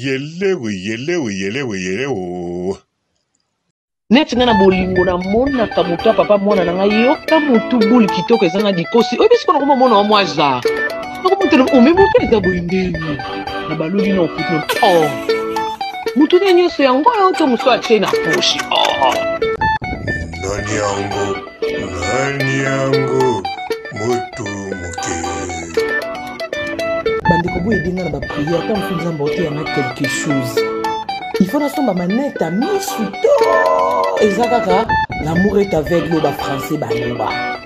Yelewo yelewo yelewo yelewo. Neti nga na bolingo na monaka moto ya papa mwana na ngai yoka motu boule kitoko ezanga dikosi oyebi sikoyo nakoma mona wa mwa jar nakomotela ome motu eza boye ndenge na baloli na okuti na oh motu nde nyonso yango oyo to mosu atie na poche oh. Nani yango nani yango motu moke. Bandeko bo aide nga na ba prière ata mosusu nzambe aoteya nga quelque chose il faut nasomba manette ya misu to eza kaka l'amour est aveugle oyo bafrançais baloba.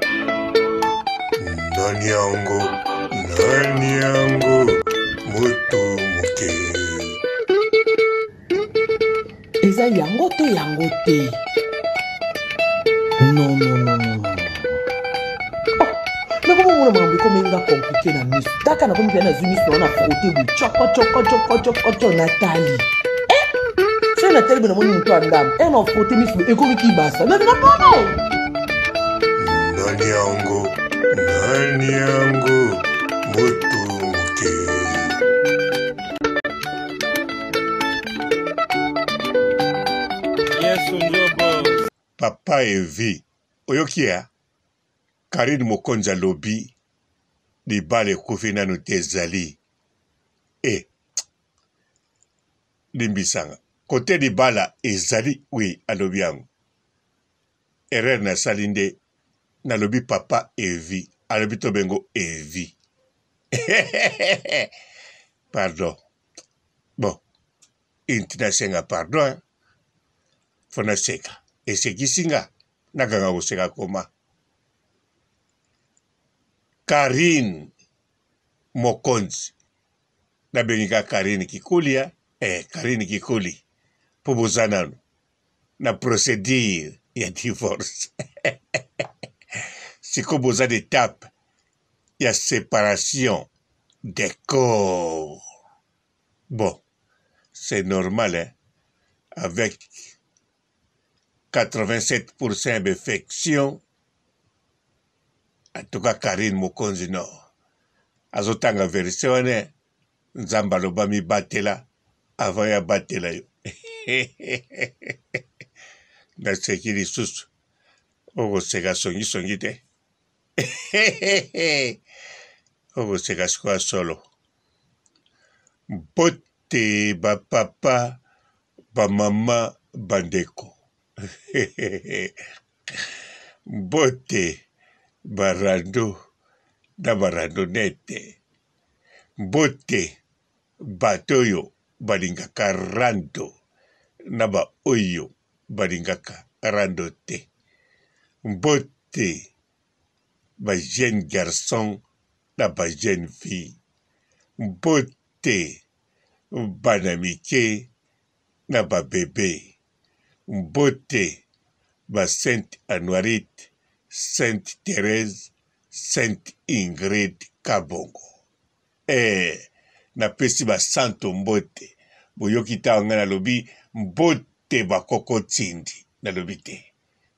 Nani yango nani yango motu moke. Eza yango to yango te? Non, non, non, non, non. Oh, nakomomona makambo ekomi nga komplike na miso taka nakomi mpe nazwi miso na frote boye coko coko coko coko co natali eh? Soki natali boye namoni moto ya ndambo e na frote miso boye ekomi kibasa nabina mama. Nani yango nani yango motu moke. Papa Evi oyoki ya Carine Mokonzi alobi libala ekufi nanu te ezali e limbisanga kote libala ezali oui alobi yango erreur nasali nde nalobi papa Evi alobi tobengo Evi pardon bon inti nasenga pardon hein? Fo naseka esekisi nga naganga koseka koma Carine Mokonzi nabengi ka Carine Kikuli hein? Eh, Carine Kikuli mpo boza nanu na procedure ya divorce sikoyo boza na etape ya separation de corps bon c'est normal hein? Avec 87% ya b'effection en tout cas Carine Mokonzi no azotanga verset wana Nzambe aloba mibatela avant ya batela yo naseki lisusu okoseka songisongi te okoseka sikoyo solo mbote ba papa ba mama bandeko mbote ba rando na ba randonete mbote bato oyo balingaka rando na ba oyo balingaka rando te mbote ba jeune garçon na ba jeune fille mbote bana mike na ba bebe mbote ba sainte Anuarite, sainte Therèse, sainte Ingrid Kabongo eh napesi ba santo mbote boyoki ntango ngai nalobi mbote ba koko tindi nalobi te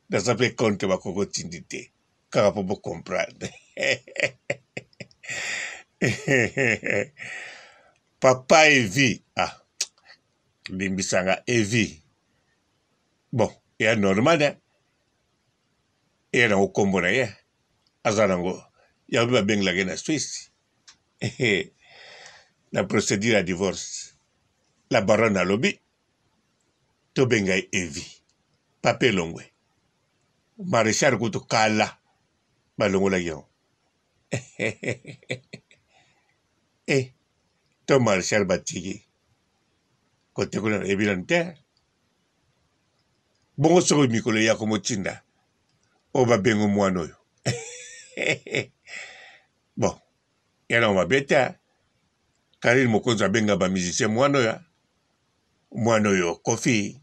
naza mpe contre ba koko tindi te kaka mpo bo comprendre papa Evi ah limbisa nga Evi bon eya normal hein eya nango nkombo na ye aza nango yango mpe babengelaka ye na Suisse na procédure ya divorce la baronne alobi tobenga ye Evi papa elongwe maréchal kutu kala balongolaki yango eh to maréchal batiki kote kuna nayebi nanu te bongo soki mikolo eya komotinda oyo babengo mwana oyo bon ya nango mabe te Karine Mokonzi abenga ba musicien mwana oyo mwana oyo Koffi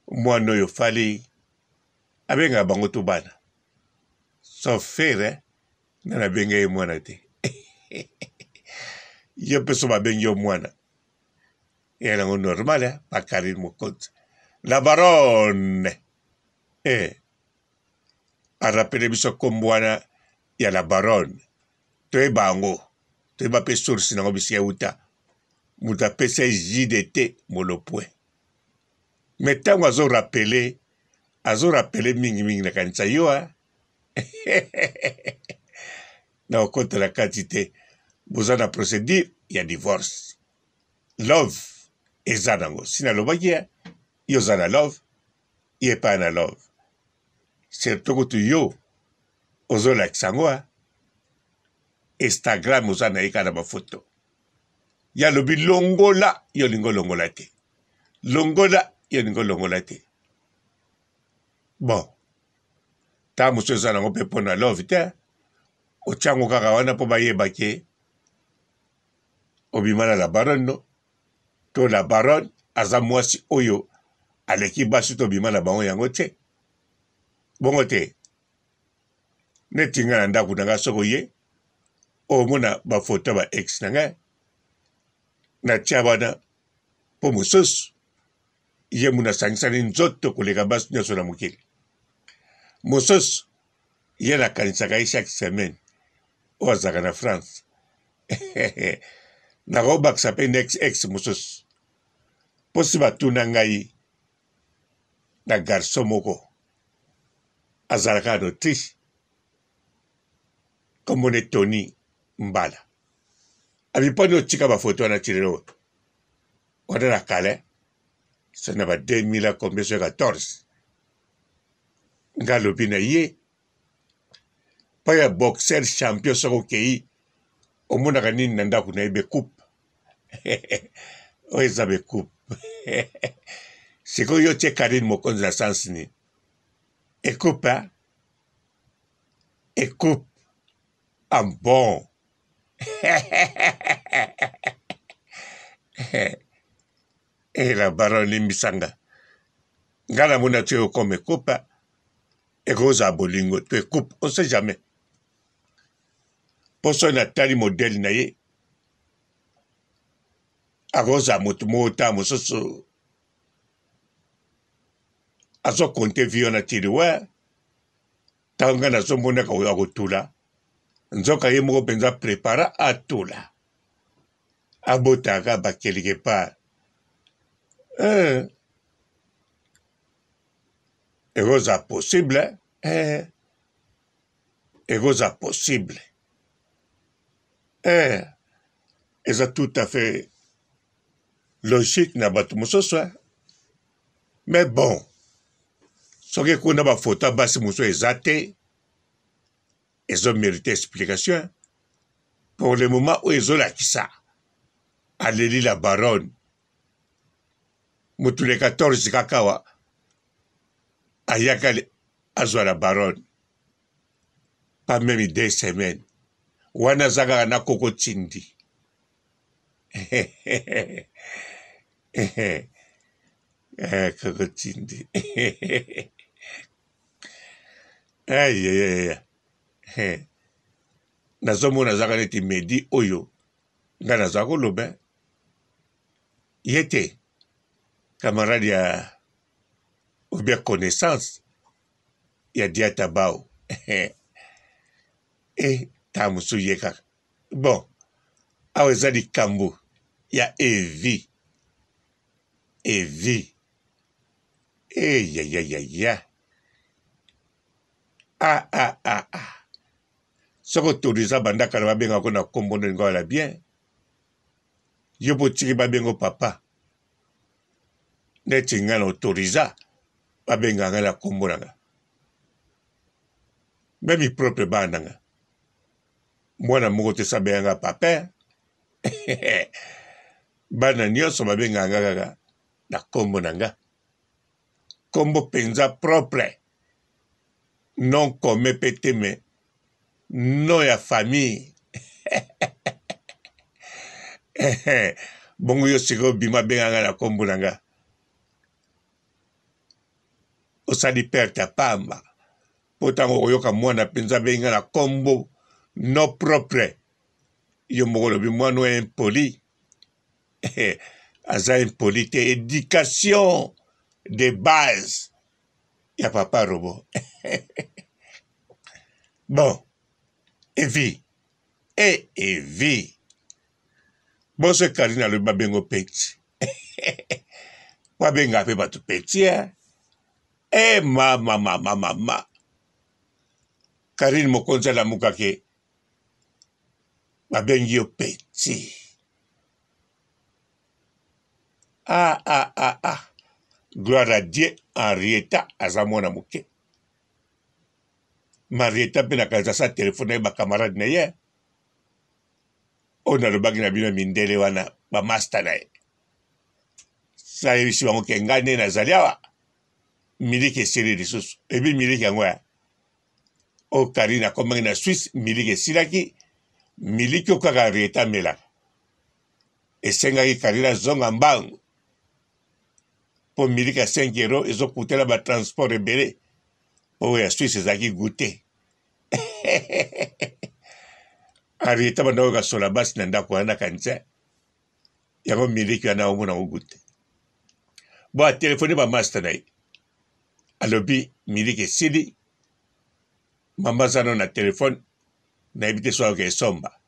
mwana oyo Fally abengaka bango to bana sauf Ferre nga nabenga ye mwana te yo mpe so babengi yo mwana ya nango normal eh? Pa Karine Mokonzi la baronne eh arapele biso nkombo wana ya la baronne toyeba yango toyeba mpe source nango bisika euta. Moto apesa ye JDT Molopwe. Mais ntango azo rappeler, azo rappeler mingi mingi nakanisa yo ah. Nakokota na kati te. Boza na procédure ya divorce. Love eza nango. Si nalobaki ya, yo oza na love, ye epai na love. Surtout kutu yo ozolakisa yango ah. Instagram oza na ye kaka na bafoto. Ye alobi longola, yo olingi olongola te. Longola, yo olingi olongola te. Bon, ntango mosusu eza nango mpe mpo na love te, otya yango kaka wana mpo bayeba ke obima na la baronne no to la baronne aza mwasi oyo aleki basi to obima na bango yango te. Bongo te. Neti nga na ndako na nga soki oye omona ba photo ya ba ex na nga natia wana mpo mosusu ye muna asangisani nzoto koleka basi nyonso na mokili. Mosusu ye nakanisaka ye chaque semaine oyo azalaka na France nakobakisa mpe na ex ex mosusu mpo si batuna ngai na garçon moko azalaka na Autriche kombo ne Tony Mbala abipani otika ba photo wana ti lelo wana na kala so na ba 2000 combien so 14 nga alobi na ye mpo ya boxer champion soki okei omonaka nini na ndako na ye bekupe oyo eza bekupe sikoyo yo tie Karine Mokonzi na sens nini ekupe ekupe ah bon eh la baronne limbisa nga nga namona tie yo comme ekupe ekozala bolingo to ekupe on sait jamais mpo soki natali modele na ye akozala moto moko ta mosusu azokonte vie wana tili we ntango ngai nazomonaka oyo akotula nzoka ye moko mpenza prepara atula abotaka ba quelque part eh. Ekozala possible eh. Ekozala possible eh. Eza tout à fait logique na bato mosusu eh. Mais bon, soki kuna bafoto ya basi mosusu eza te, ezo merite explication. Pour le moment oyo ezolakisa aleli la baronne motu le 14 kaka awa ayaka azwa la baronne pas meme deux semaines wana aza kaka na koko tindi eh, koko tindi ayayaya nazomona azaka neti medi oyo ngai naza koloba ye te camarade ya ou bien connaissance ya Diata Bao e ntango mosusu ye kaka bon awa eza likambo ya evi evi eyayayaya a a a a soki otoriza banda kala babengaka na nkombo ndenge wala bien yo mpo otiki babengo papa neti ngai na autorisa babenga ngai na nkombo na ngai meme propre bana na ngai mwana moko te sabenga ngai papa bana nyonso babengaka ngai kaka na nkombo na ngai nkombo mpenza propre non commun mpe te me nom ya famille bongo yo sikoyo bima benga nga na nkombo na nga osali perte ya pamba mpo ntango okoyoka mwana mpenza abengi nga na nkombo no propre yo moko olobi mwana oyo impoli aza impoli te education de base ya papa robo bon evi e evi. Boso Karine alobi babengo petit. Babengaka mpe bato petit eh? Eh mama mama mama. Karine mokonzi alamukaki babengi yo petit. Ah ah ah ah. Gloire à Dieu, Henrietta aza mwana moke. Marietta mpe nakanisa sa telefone na ye bacamarade na ye. Oyo nalobaki na bino mindele wana bamasta na ye. Sayebisi bango ke ngai nde nazali awa. Miliki esili lisusu. Ebi miliki yango ya oyo Karine akomaki na Suisse, miliki esilaki. Miliki oyo kaka Henrietta amelaka. Esengaki Karine azonga mbangu mpo miliki ya 5 euro ezokutela ba transport ebele oyo ya Suisse ezalaki goute. Henrietta banda oyoka sola basi na ndako wana nakanisa yango miliki wana omona yango goute. Bo atelefone ba master na ye alobi miliki esili, mama aza nano na telefone nayebi te soki akoki esomba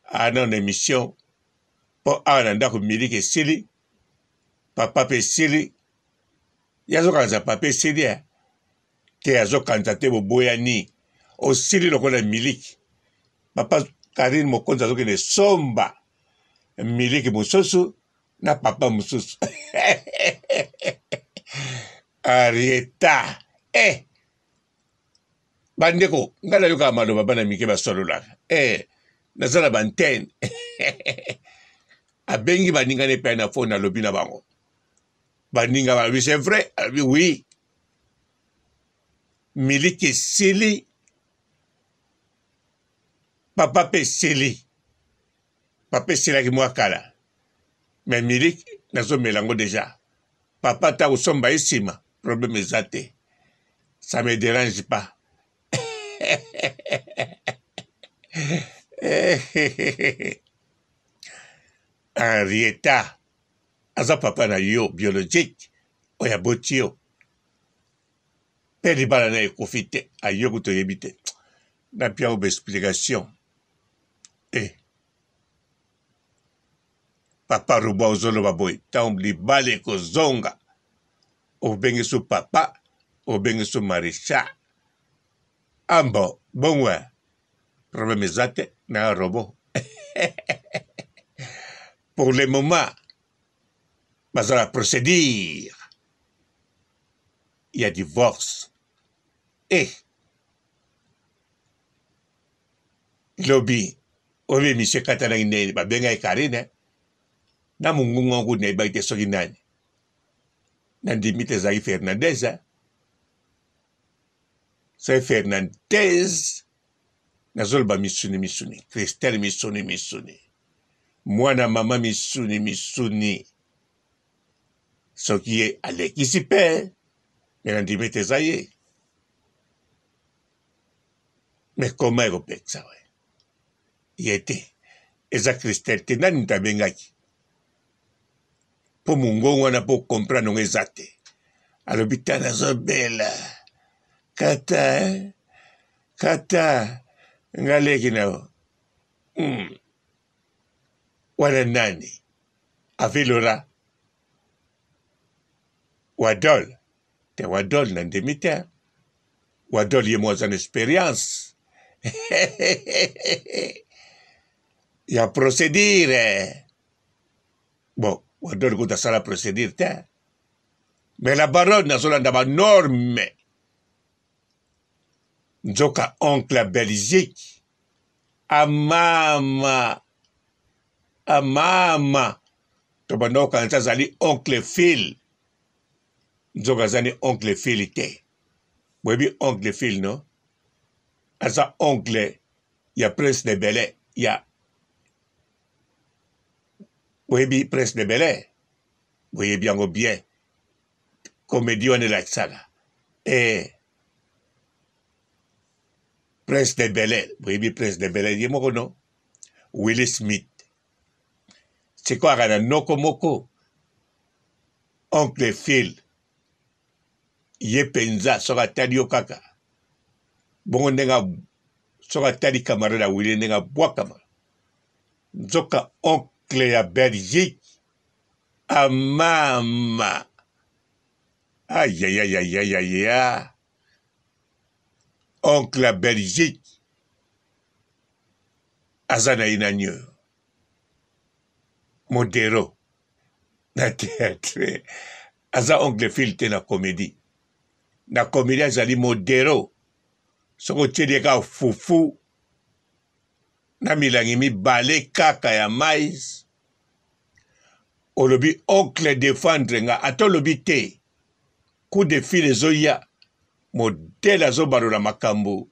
ana na emission mpo awa na ndako miliki esili papa mpe esili ye azokanisa papa esili eh? Te azokanisa te boboyani osili lokola miliki papa Karine mokonzi azokende somba miliki mosusu na papa mosusu Arieta eh bandeko ngai nayokaka maloba bana mike basololaka eh naza na bantene abengi baninga na epai na fone alobi na bango baninga balobi c'est vrai alobi oui miliki esili papa mpe esili papa esilaki mwa kala me miliki nazomela yango deja papa ata kosomba ye nsima problème eza te ça me dérange pas Henrietta aza papa na yo biologique oyo aboti yo mpe libala na ekufi te ayo kutu oyebi te na pia ba explication eh. Papa Ruba ozoloba boye ntango libala ekozonga obengi so papa obengi so maréchal ambo bongo problème eza te na robot pour le moment baza na procédure ya divorce eh lobi oyo emission ekatanaki ndenge babengaki Karine na mongongo yango kutu nayebaki te soki nani nandimi te ezalaki Fernandez eh? Soki Fernandez nazoloba misuni misuni Christelle misuni misuni mwana mama misuni misuni soki ye alekisi mpe me nandimi ete eza ye me koma ekopekisa we ye te eza Christelle te nani moto abengaki mpo mongongo wana mpo comprendre yango eza te alobi ta nazobela kata eh? kata nga leki na yo hmm. wana nani avelora wadol te wadol na ndimi te wadol ye moko aza na experience ya procédure bon wadol kutu asala procédure te mais la baronne azolanda banorme nzoka oncle ya belgique amama amama tobanda kokanisa azali oncle phil nzoka aza ni oncle phil te boyebi oncle phil no aza oncle ya prince de belin ya boyebi prince de belin boyebi yango bien komedi wana elakisaka eh prince de belin boyebi prince de belin ye moko no willi smith sikoyo aka na noko moko oncle phil ye mpenza soki atali yo kaka bongo ndenge soki atali camarade ya willi ndenge abwakama nzoka oncle Oncle ya Belgique amama ayayayayaya oncle ya Belgique aza na ye nani oyo modero na théâtre aza oncle fil te na comédie na comédie azali modero soki otieli ye kaka fufu na milangi mibale kaka ya mais olobi oncle defendre nga ata olobi te coup de fil ezoya modele azobalola makambo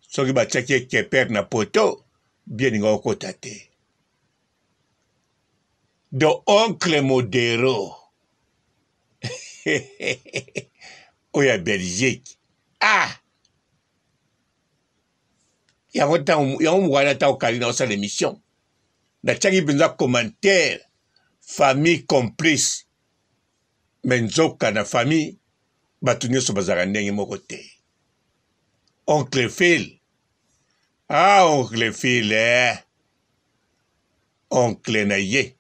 soki batiaki ye keper na poto bien ninga okota te do oncle modero oyo ya belgique ah yango ntango yango mokwana ntango kali na osala émission natiaki mpenza commentaire famille complice me nzoka na famille bato nyonso bazalaka ndenge moko te oncle phil ah oncle phil eh. oncle na ye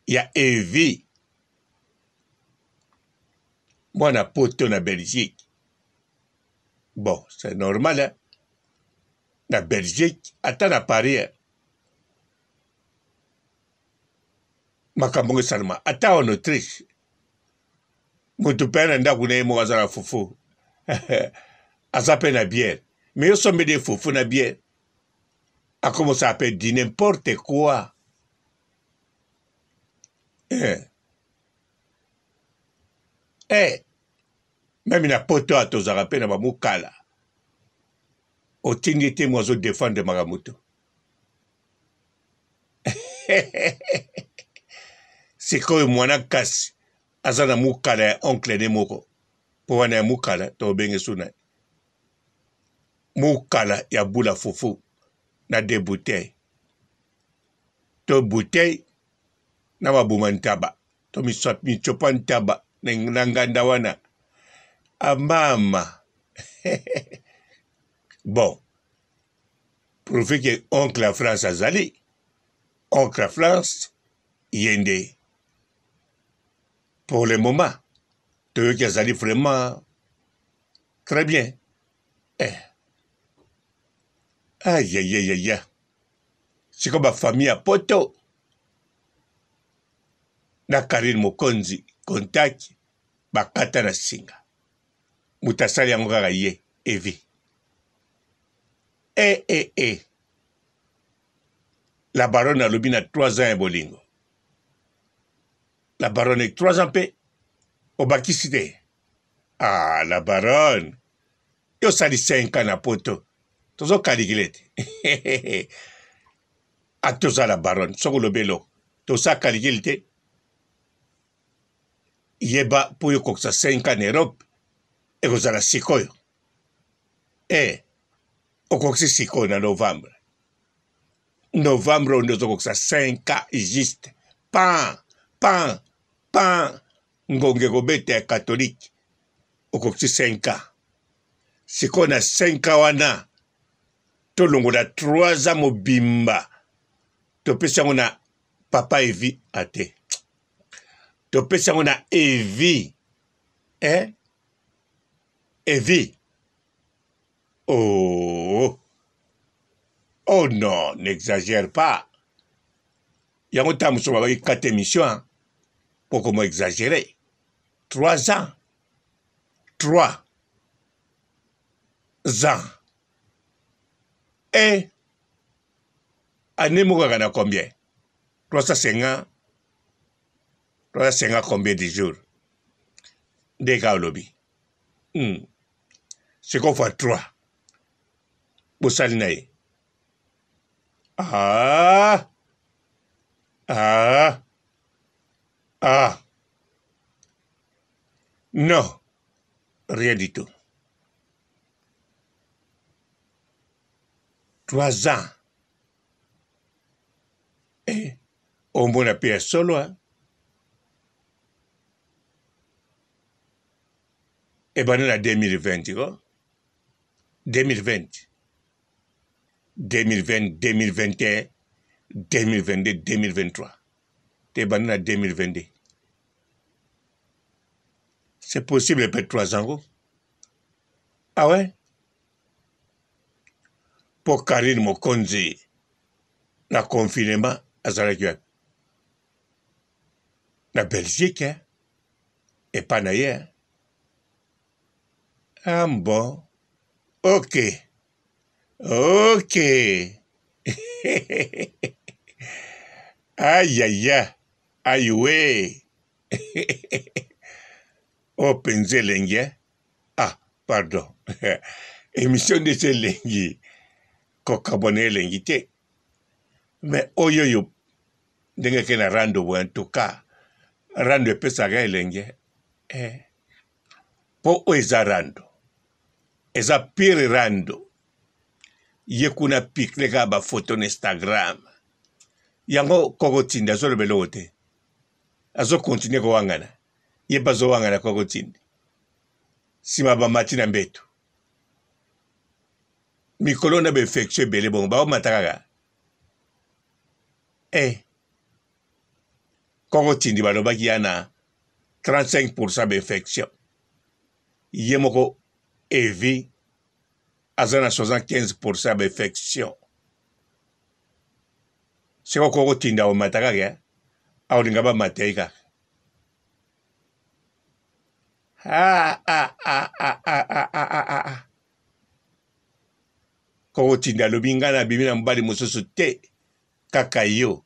ya evi mwana poto na belgique bon c'est normal hein? na belgique ata na paris hein? makambo ngo esalema ata en autriche moto mpe na ndako na ye moko aza na fufu aza mpe na biere me yo sombeli ye fufu na biere akomosala mpe di n'importe quoi eh. Eh. Meme na poto awa tozalaka pe na ba mukala otindi te mo azo defendre makambo to sikoyo mwana kasi aza na mukala ya oncle ne moko mpo wana ya mukala tobenge suna mukala ya bula fufu na de bouteille to bouteille na babuma ntaba to misopa ntaba na nganda wana amama ah, bon prouve ke oncle ya france azali oncle ya france ye nde pour le moment toyoki azali vraiment très bien eh. ayayayaya sikoyo bafamille ya poto na Carine Mokonzi contact bakata na singa moto asali yango kaka ye Evi e e e la baronne alobi na 3 ans ya bolingo la baronne 3 ans mpe obakisi te ah la baronne yo osali 5 ans na poto tozokalikile te ata oza la baronne soki olobi eloko tosa kalikile te yeba mpo yo okokisa 5 ans na europe ekozala sikoyo e eh, okokisi sikoyo na novembre novembre oyo nde ozokokisa 5 ans juste pan pan pan ngonga ekobeta ya katolike okokisi 5 ans sikoyo na 5 ans wana tolongola 3 ans mobimba topesi yango na papa evi ate topesi yango na evi eh? evi oh oh non n'exagère pas yango ntango mosusu babaki kata émission mpo komo exagere 3 ans 3 ans e année moko kaka na combien 350 350 combien de jours nde kaka olobi hmm. sikoyo fois 3 bosali na ye ah ah ah non rien du tout 3 ans eh, omona mpe ya solo eh? ebandi na 2020 ko 2020 2020 2021 2022 2023 te ebandi na 2022 c'est possible mpe 3 ans ko ah ouais mpo Karine Mokonzi na confinement azalaki wapi na Belgique eh? epa na ye eh? ah bon ok ok ayaya ayiwe oyo mpenza elengi eh? ah pardon emission nde esi elengi kokabwana elengi te me oyo oyo ndenge eke na rando boye en tout cas rando epesaka elengi eh. mpo oyo eza rando eza pire rando ye kuna pikle kaka bafoto na instagram yango koko tindi azoloba eloko te azokontinue kowangana ye mpe azowangana koko tindi nsima bamati na mbeto mikolo na bainfection ebele bongo baomata kaka eh. Koko tindi balobaki ya na 35 pourcent bainfection ye moko evi aza na 75 pourcent ya bainfection siko koko tinda omata kaka eh? aolinga bamata ye kaka ah, ah, ah, ah, ah, ah, ah, ah, ah. Koko tinda alobi ngai nabimi na mobali mosusu te kaka yo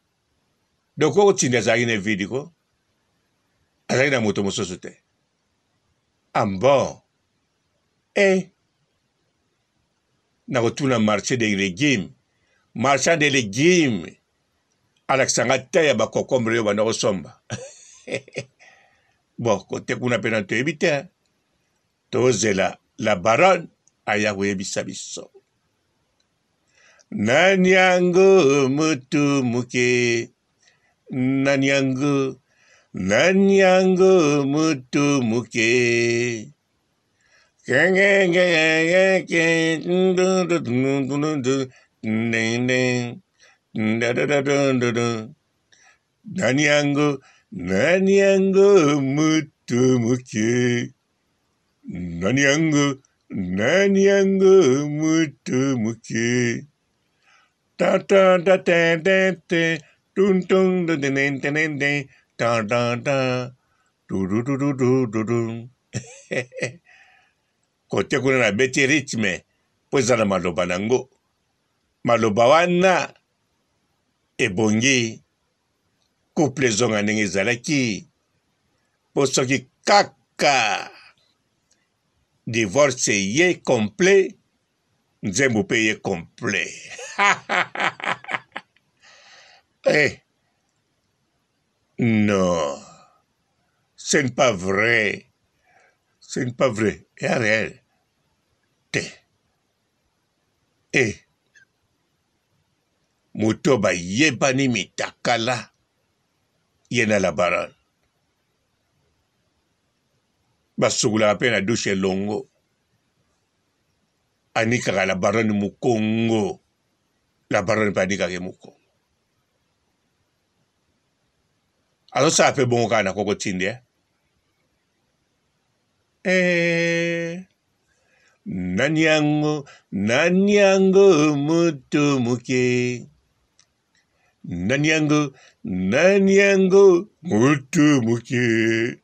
donc koko tinda azalaki na vide ko azalaki na moto mosusu te ah bon eh nakotuna marché de legume marchand de legume alakisa nga ta ya bakokombre oyo banda kosomba bon kote kuna mpe na toyebi te Tozela la baronne aya koyebisa biso. Nani yango mutu muke? Nani yango? Nani yango mutu muke? Nani yango? Nani yango mutu muke? Nani yango, nani yango mutu muke. Ta ta ta te te te, tun tun tun tun tun tun tun, ta ta ta, tu tu tu tu tu tu tu. Kote kuna na beti rythme mpo eza na maloba na yango. Maloba wana ebongi couple ezonga ndenge ezalaki mpo soki kaka divorce ye complet nzembo mpe ye complet eh. non ce n'est pas vrai ce n'est pas vrai ya réel te eh. Moto bayebani mitakala ye na la baronne basukolaka mpe na douche elongo anikaka la baronne mokongo la baronne mpe anikaka ye mokongo azosala mpe bongo kaka na koko tindi eh? Eh, nani yango nani yango moto moke nani yango nani yango moto moke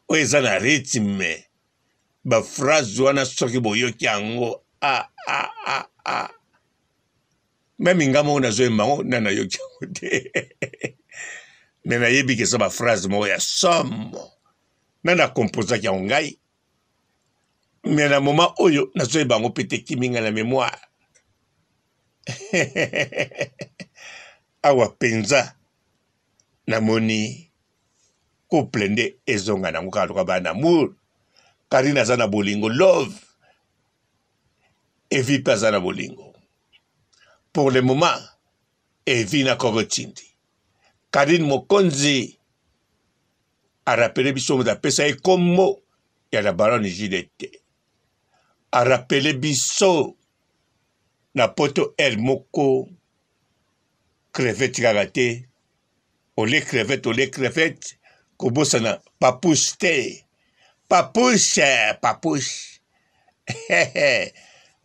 oyo eza na rythme ba phrase wana soki boyoki yango a a a a meme nga moko nazoyemba yango na nayoki yango te me nayebi ke eza ba phrase moko ya somo na na composaki yango ngai me na moment oyo nazoyeba yango mpe te kimi ngai na memoire awa mpenza namoni couple nde ezonga nango kaka lokola bana amour karine aza na bolingo love evi mpe aza na bolingo pour le moment evi na koko tindi karine mokonzi. Arapele biso moto apesa ye kombo ya la baronne JDT. Arapele biso na poto aire moko crevette kaka te olie crevette olie crevette kobosana papouche te papouche papouche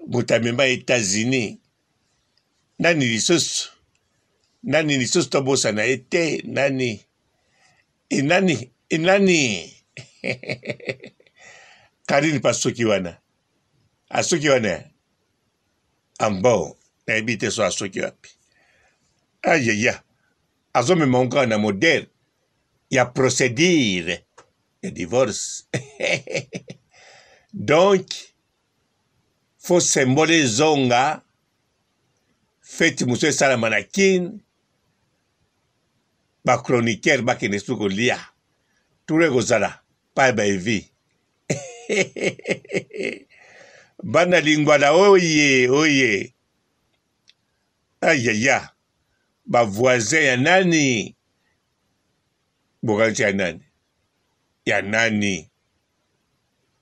moto amema États-Unis nani lisusu nani lisusu tobosana ye te nani enani enani Karine mpe asoki wana asoki wana ambo nayebi te so asoki wapi ayaya azomema ngo kaka na modele ya procédure ya divorce donc fo symbole ezonga feti mosusu esalama na kin ba chroniqueur bakende soki kolia turo ekozala pai ba evi bana lingwala oye oye ayaya ba voisin ya nani bokanisi ya nani ya nani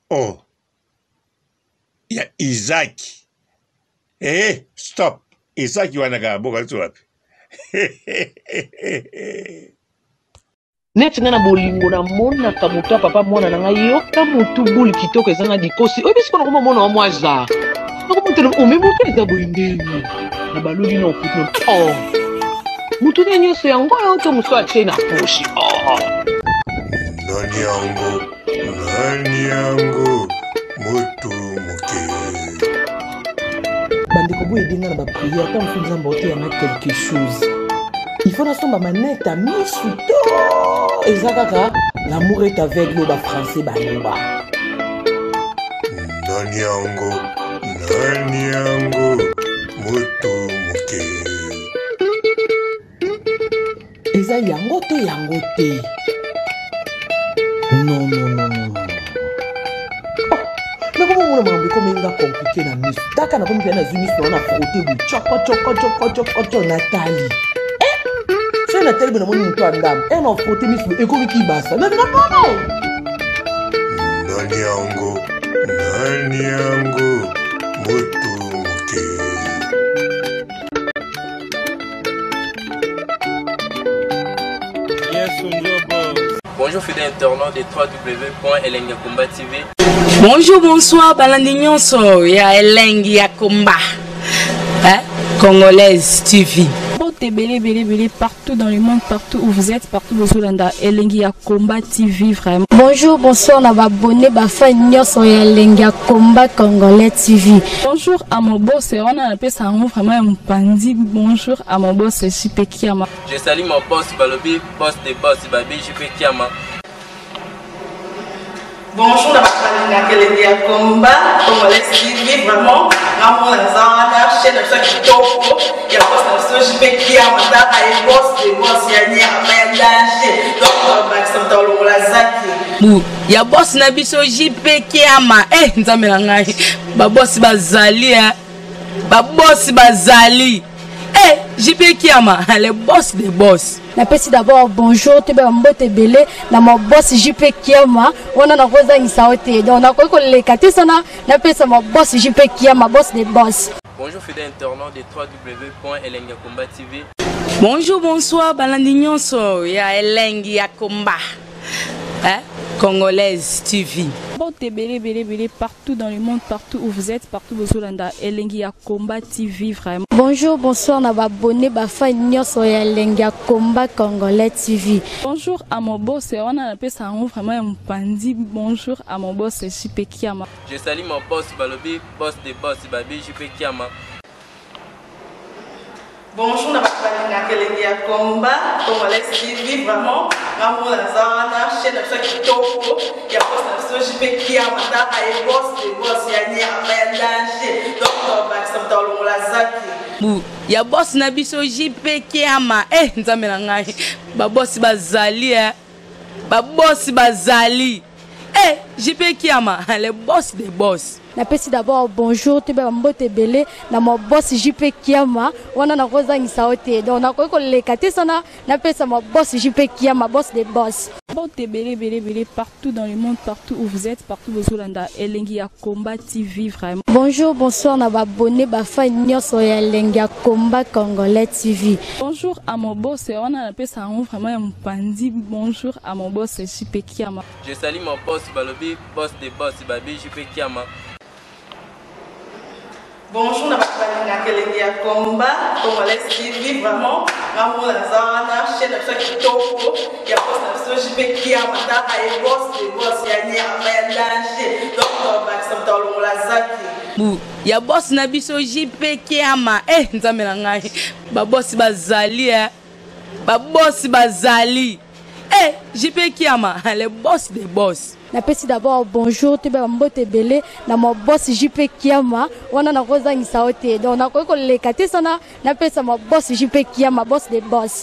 oh ya Isaac eh stop Isaac wana kaka bokanisi wapi Neti nga na bolingo na monaka moto ya papa mwana na ngai yoka mutu boule kitoko ezanga dikosi oyebi sikoyo nakoma mona wa mwa genre nakomotela ome moto eza boye ndenge na baloli na okuti na oh motu nde nyonso yango oyo to mosusu atie na poche oh Nani yango nani yango motu moke Bandeko bo aide nga na ba prière ata mosusu nzambe oteya nga quelque chose il faut nasomba manette ya misu to eza kaka l'amour est aveugle oyo ba français baloba Nani yango nani yango motu moke Eza yango to yango te? Non, non, non, non. Oh, nakomi omona makambo ekomi nga komplike na miso taka nakomi mpe nazwi miso na na frote boye coko coko coko coko co natali eh! soki natali boye namoni moto ya ndambo e na frote miso boye ekomi kibasa na nono Nani yango nani yango motu moke Bonjour fidèles internautes de www.elengakomba TV. Bonjour, bonsoir, balandi nyonso ya elengi ya komba. Hein? Congolaise TV. Mbote ebele ebele ebele partout dans le monde, partout où vous êtes, partout bozolanda elengi ya combat TV vraiment. Bonjour, bonsoir na ba abonné ba fan nyonso ya elengi ya combat congolais TV. Bonjour à mon boss, wana napesa yango vraiment ya mopanzi. Bonjour à mon boss JP Kiama. Je salue mon boss Balobi, boss des boss Babi JP Kiama. Bonjour na bato balingaka elengi ya combat congolais TV vraiment ngamona naza wana chaîne na biso ya kitoko ya boss na biso JP Kiama tala ye boss de boss ya nyama ya danger donc bakisa moto alongola zaki Bu ya boss na biso JP Kiama eh nzambe na ngai ba boss bazali eh ba boss bazali eh JP Kiama le boss des boss. Napesi d'abord bonjour toyeba mbote ebele na ma boss JP Kiama wana nakozangisa yo te donc nakoki koleka te sana napesa ma boss JP Kiama boss des boss. Bonjour fidèles internautes de www.elengakomba TV. Bonjour, bonsoir, balandi nyonso ya elengi ya combat. Hein? Congolaise TV. Mbote ebele ebele ebele partout dans le monde, partout où vous êtes, partout bozolanda elengi ya combat TV vraiment. Bonjour, bonsoir na ba abonné ba fan nyonso ya elengi ya combat congolais TV. Bonjour à mon boss, wana napesa yango vraiment ya mopanzi. Bonjour à mon boss JP Kiama. Je salue mon boss Balobi, boss des boss Babi JP Kiama. Bonjour na bato balingaka elengi ya combat congolais TV vraiment ngamona naza wana chaîne na biso ya kitoko ya boss na biso JP Kiama tala ye boss de boss ya nyama ya danger donc bakisa moto alongola zaki Bu ya boss na biso JP Kiama eh nzambe na ngai ba boss bazali eh ba boss bazali eh JP Kiama le boss des boss. Napesi d'abord bonjour toyeba mbote ebele na ma boss JP Kiama wana nakozangisa yo te donc nakoki koleka te sana napesa ma boss JP Kiama boss des boss. Mbote ebele ebele ebele partout dans le monde, partout où vous êtes, partout bozolanda Elengi ya Combat TV vraiment. Bonjour, bonsoir na ba abonnés, ba fans nyonso ya Elengi ya Combat Congolais TV. Bonjour à mon boss, wana napesa yango vraiment ya mopanzi. Bonjour à mon boss JP Kiama. Je salue mon boss balobi boss de boss babi JP Kiama. Bonjour na bato balingaka elengi ya combat congolais TV, vraiment nga moko naza wana, chaîne na biso ya kitoko ya boss na biso JP Kiama. Taka ye, boss de boss ya nyama ya danger, donc tobakisa moto alongola zaki. Bu ya boss na biso JP Kiama. Eh, nzambe na ngai, babosi bazali, eh babosi bazali. Eh, JP Kiama, le boss des boss. Napesi d'abord bonjour, toyeba mbote ebele na ma boss JP Kiama. Wana nakozangisa yo te, donc nakoki koleka te sana napesa ma boss JP Kiama, boss de boss.